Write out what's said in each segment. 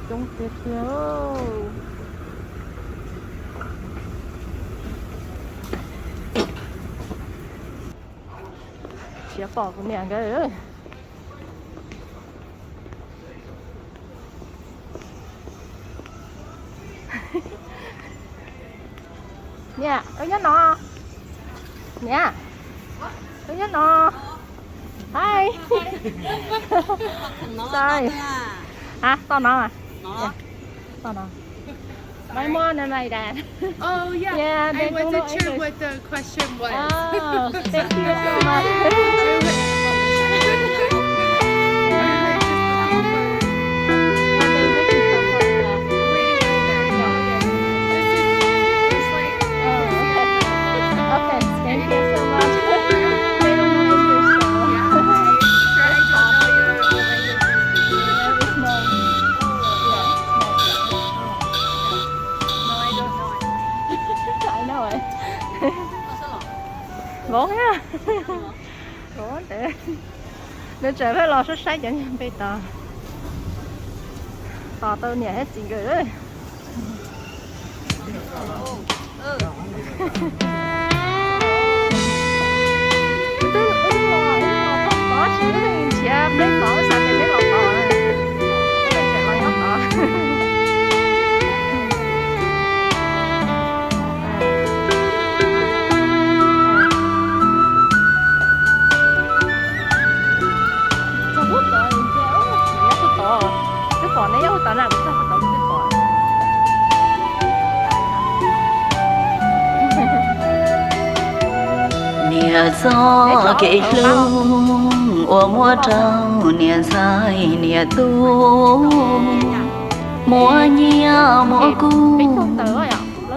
Coob tiag tiag. Siav pom kuv niam nkawd. Niam, wb nyob no. Niam, wb nyob no. Hi. Sorry. Hả, tao nói à? Tao nói. Mày mua này mày đã. Oh, yeah. Yeah, I they don't wasn't know sure English. What the question was. Oh, thank you so much. Okay, thank you so much. They don't know English, so. Yeah, I don't know your language. Very small. Yeah, small. No, I don't know. I know it. Vốn á. Vốn thế. Nws tseem pheej los saib saib cov niag npe tos, tos tau niam thiab txiv nkawd. Wb twb los, wb los tau tod, wb twb nrhiav peb tod, wb xav tias peb los tod, peb tseem los nyob tod. Txog pub tod, nyob pub tod, twb pom neb nyob pub tod na, kuv txog pub tod kuv twb pom. Niam txoj kev hlub uas muab rau niam ntxhais niam tub, muab nyiaj muab kub,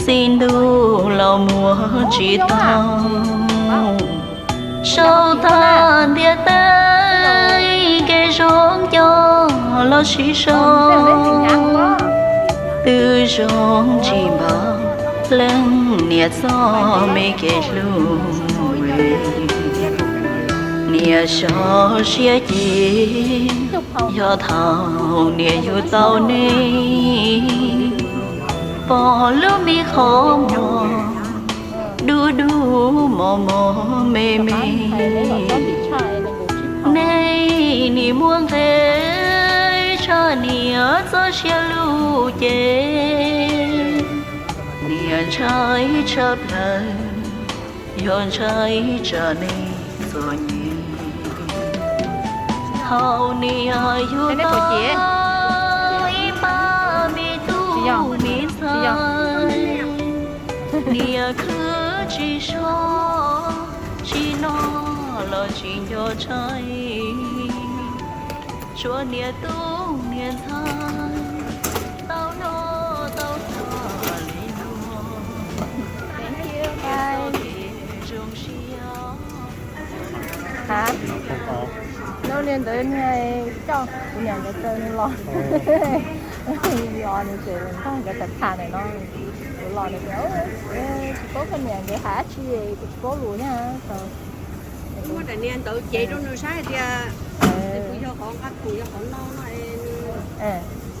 xib ntuj los muab tsis tau. Sau tag ntiaj teb, kev zoo coj los sib sau, twb zoo tsis npaum leej niam txoj me kev hlub. Niam sov siab ces yog thaum niam yug tau neb, pom lub me qhov muag dub dub mos mos me me. Neb nim muaj nqe tshaj niam txoj sia lug ces, niam ntshai tshaj plaws, yog ntshai tsam neb txom nyem. Thaum niam yug tau ib pab me tub me ntxhais, niam khwv tsis so, tsis noj los tsis nco ntshai. Tsuas niam tub niam ntxhais tau noj tau haus li luag. Zoo siab. Hab, lub niag ntawd niag coj kuv niam ntawd taw nws los. Los nws tseem nrog nkawd tham tham ntawm no. Kuv los nws tias, tsis paub koj niam nkawd hais dab tsi, kuv tsis paub lus thiab. Muab daim niag ntawd cev rau nws saib hais tias nws puas yog qhov nqa khoom yog qhov no no.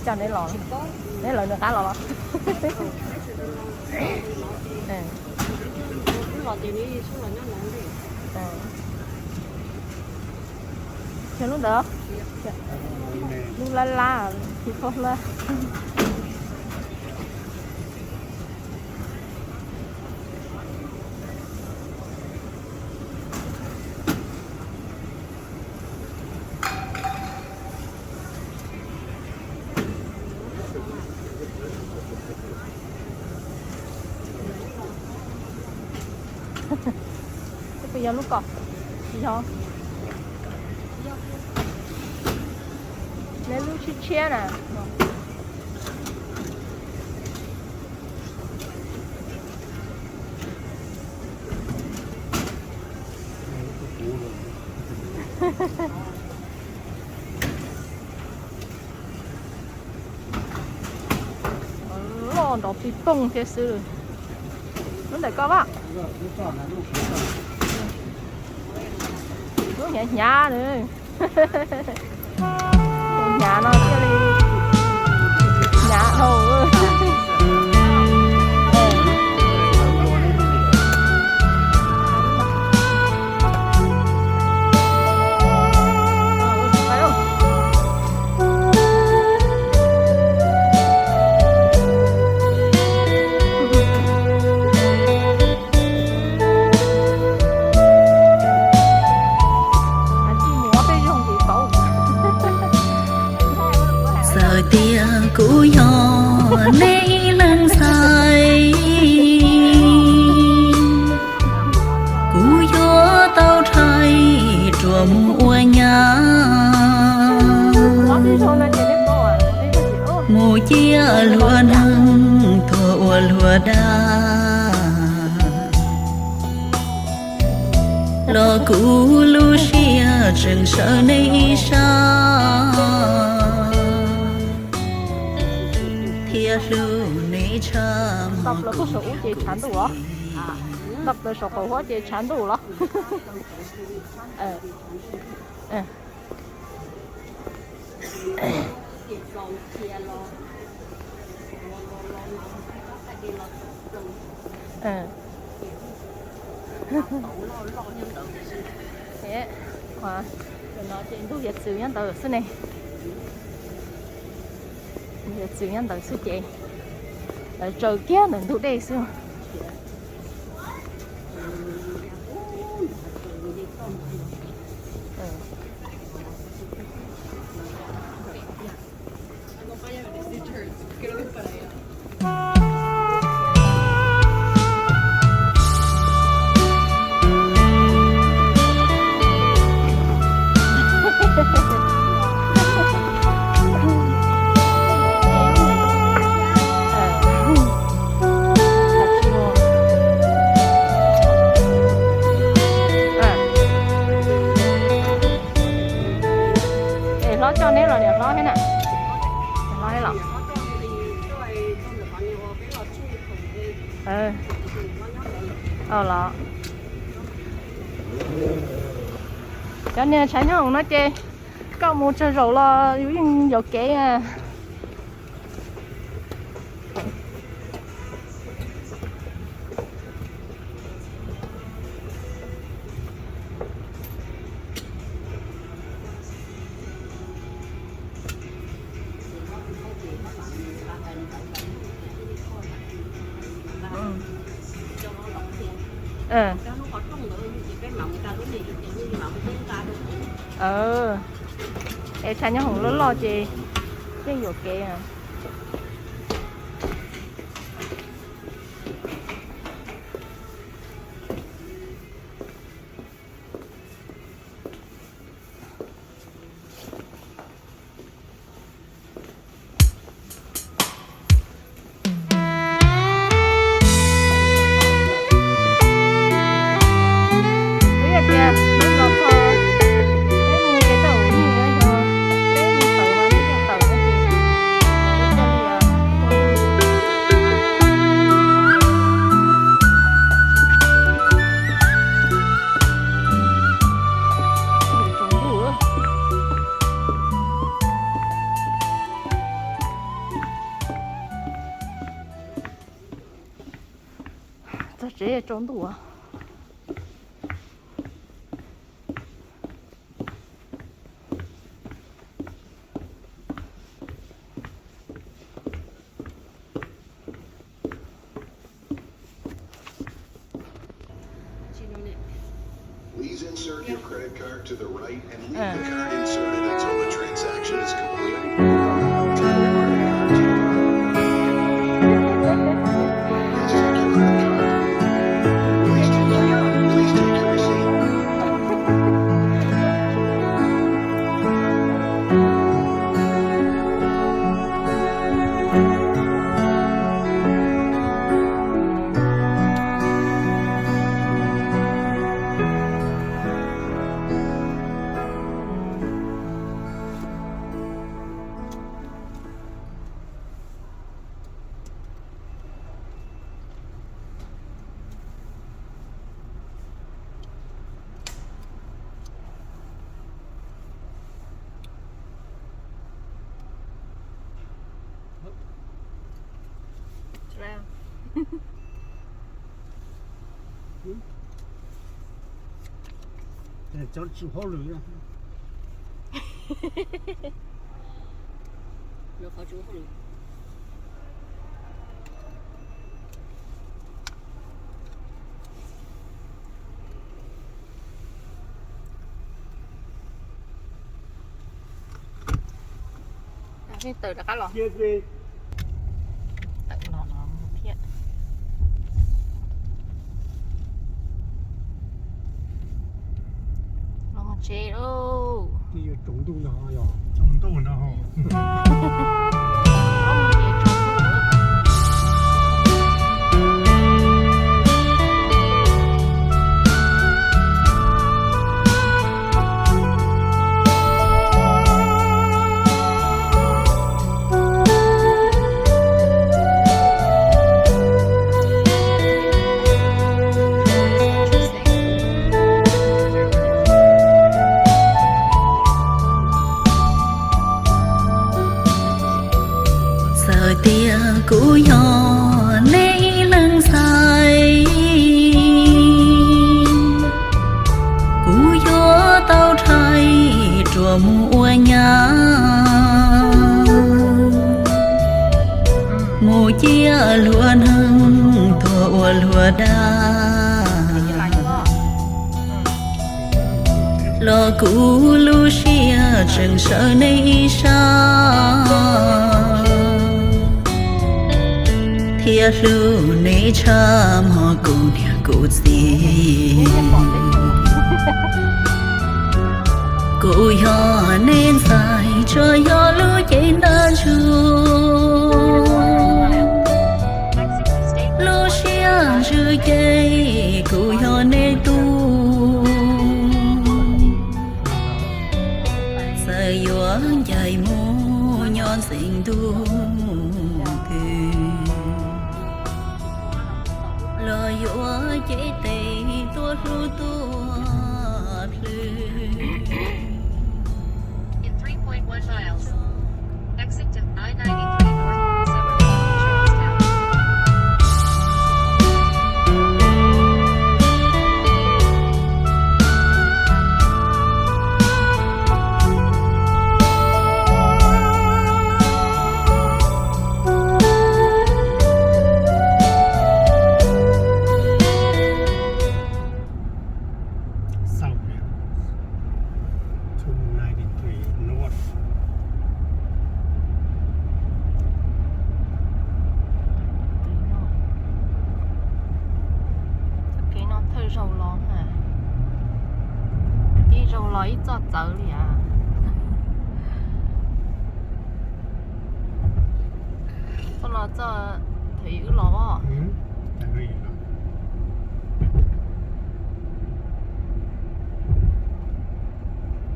Coj neb los, neb lawv nws qab los los. Wb los ces nws yeej los nyob no. Yog lub ntawd, lub lab lab, tsis paub lab. Puas yog lub ko? Tsis yog. Lawv lub tshiab tshiab na. Loj nrov pis poog thiab xwb. Lub ntawm ko vaj. Lub hnyav hnyav na. Hnyav no thiaj li hnyav dhau. Txawm tias kuv yog nej ib leeg ntxhais, kuv yuav tau rhais ruam mus ua nyab, mus ciaj luag neeg tuag ua luag dab. Los kuv lub siab tseem sawv nej ib sab, thiab hlub nej tshaj hmo kuv. Nto plaws saum qaum huab ces tshav ntuj los. Tus no ces ntug hiav txwv nyob ntawd xwb ne. Hiav txwv nyob ntawd xwb ces lawv tsaws kiag ntawm ntug dej xwb. Es hlob coj neb los niam hlob thiab na? Hlob thiab los? Los cov niag tshav nyob hoom no ces koj mus tsawg zaus los yus yeej yuam kev. Es tshav nyob hoom loj loj ces yeej yuam kev. Txog tsev tsaus ntuj. Card to the right and leave the card inserted until the transaction is complete. Take your credit card to the right. Please take your credit card. Please take your, please take your receipt. Cov tsum hauj lwm. Tawm rov qab los. Tawm los no mus thiab. Los mus tsev lauj. Tsaus ntuj no. Txawm tias kuv yog nej ib leeg ntxhais, kuv yuav tau rhais ruam mus ua nyab, mus ciaj luag neeg tuag ua luag dab. Los kuv lub siab tseem sawv nej ib sab, thiab hlub nej tshaj hmo kuv niam kuv txiv. Kuv yog nej ntxhais tsuas yog lub cev ntab ntsuag, lub siab ntsws ces kuv yog nej tub. Txawm yuav ncaim mus nyob ntxeev ntuj twg, los yuav cev tes tuaj hlub tuaj plhws. In three point one miles, exit to I ninety-three north on Seven Hills Town. South Hill, two ninety-three north. Txoj kev no thawj zaug los na, ib zaug los ib txoj txawv li as. Txoj no txoj thaum wb los. Txoj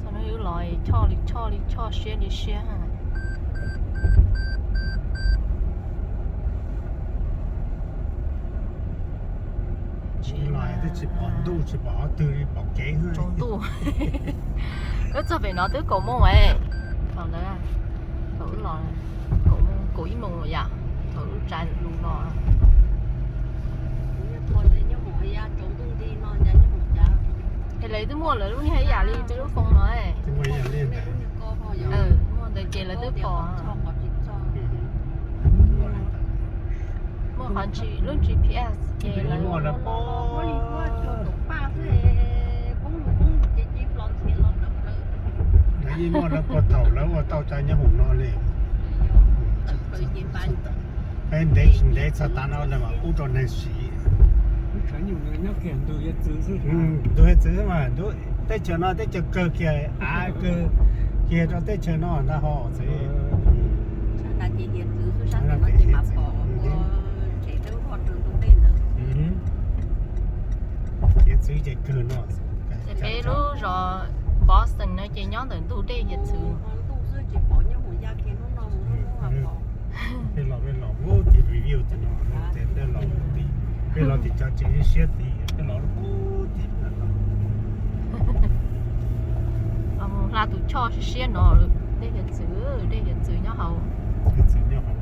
no wb los choj li choj li choj siab li siab. Tsis pom ntuj tsis pom qhov twg li, pom kev. Tsaus ntuj. Wb txog pem no twb kaum moos es, thaum ntawd, thaum wb los, kaum moos, kaum ib moos yom, thaum wb tsa lus los. Es lawv twb muaj lawv lub niag ib yam li peb lub foos no. Muaj ntawd ces lawv twb pom. Muaj qhov lub G P S ces lawv, poob lug poob lug ces cia li los Muaj lawv puag thaum lawv ua tau cov nyob hauv no li. Ntev tsis ntev txog tav no lawv mam pub rau neeg siv. Ntug hiav txwv mas, teb chaws no teb chaws kawg kiag, av kawg kiag rau teb chaws no ntag ho txwv. Hiav txwv ces kawg no. Ces peb lub zos Boston no ces nyob ntawm ntug dej hiav txwv. Peb los, peb los ub tim review tim no, peb los tim, peb los tim cov tsev siab tid, peb los ub tim no. Los mus hla tus choj siab siab no, dej hiav txwv, dej hiav txwv nyob hauv. Hiav txwv nyob hauv.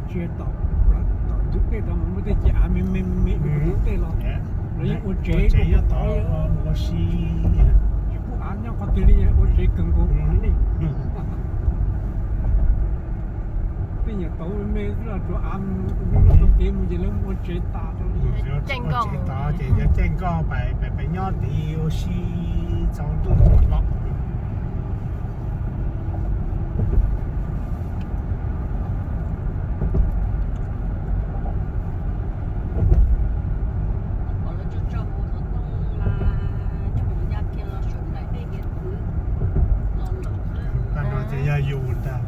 Tsis tom, tom ntug dej tod mas muaj tej ces av me me me me ntug dej los, lawv yeej ua tsev, ua tsev nyob tod ua si, tsis pub av nyob qhov twg li, ua tsev kawg nkaus li. Tej nyuam tauv me me xwb los tsuav av mus, tau kev mus ces lawv ua tsev tas rau li. Ua tsev tas ces yog caij nkoj pais, pais nyob tid ua si txog ntuj los. Tag no ces yog yus ntag.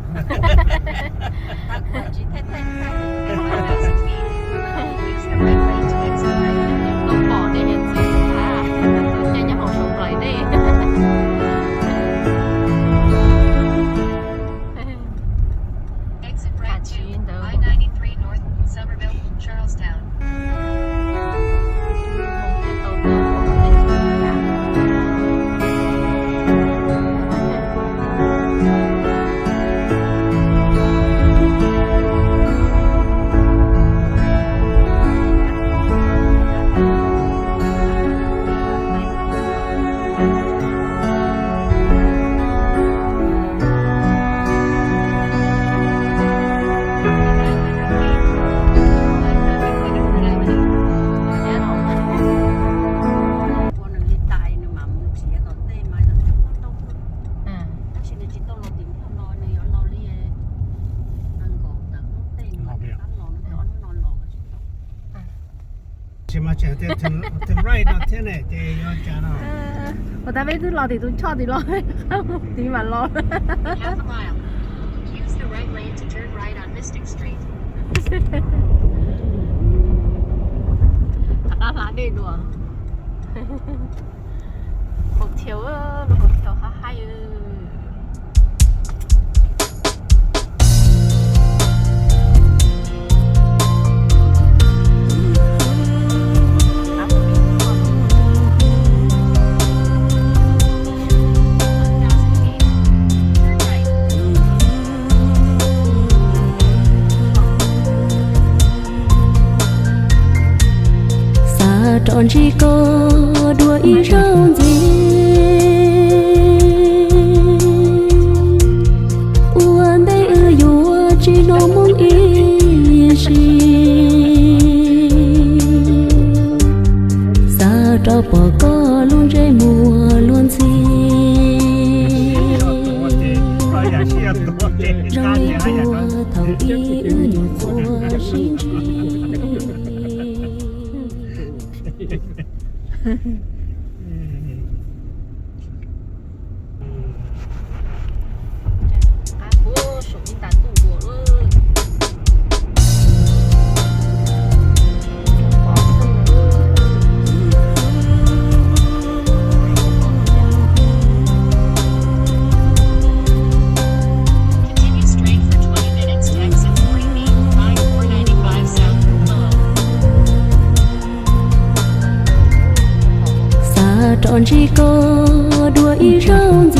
Tau pom dej hiav txwv, caij nyob hauv Suav Plais dej. Exit right two, I ninety-three North, Somerville, Charlestown. Tab sis nws tsis tau los tim hnub no, nws yuav los li nees nkaum tawm hnub tej nws mam rov qab los, nws ob hnub no los tsis tau. Tsis mas tseem tias to right no thiab ne, ces yuav cas no. Ua tas peb twb los tim tus choj tim los, tim mam los. Half a mile. Use the right lane to turn right on Mystic Street. Rov qab hla dej dua. Hotel, lub hotel haib haib. Xav rov ntsib koj dua ib zaug ntxiv, ua ntej wb yuav tsis hnov moo ib zaug. Xav rov pom koj lub ntsej muag luag ntxhi, zoo li thaum ub wb nyuam qhuav sib ntsib. Xav rov ntsib koj dua ib zaug ntxiv.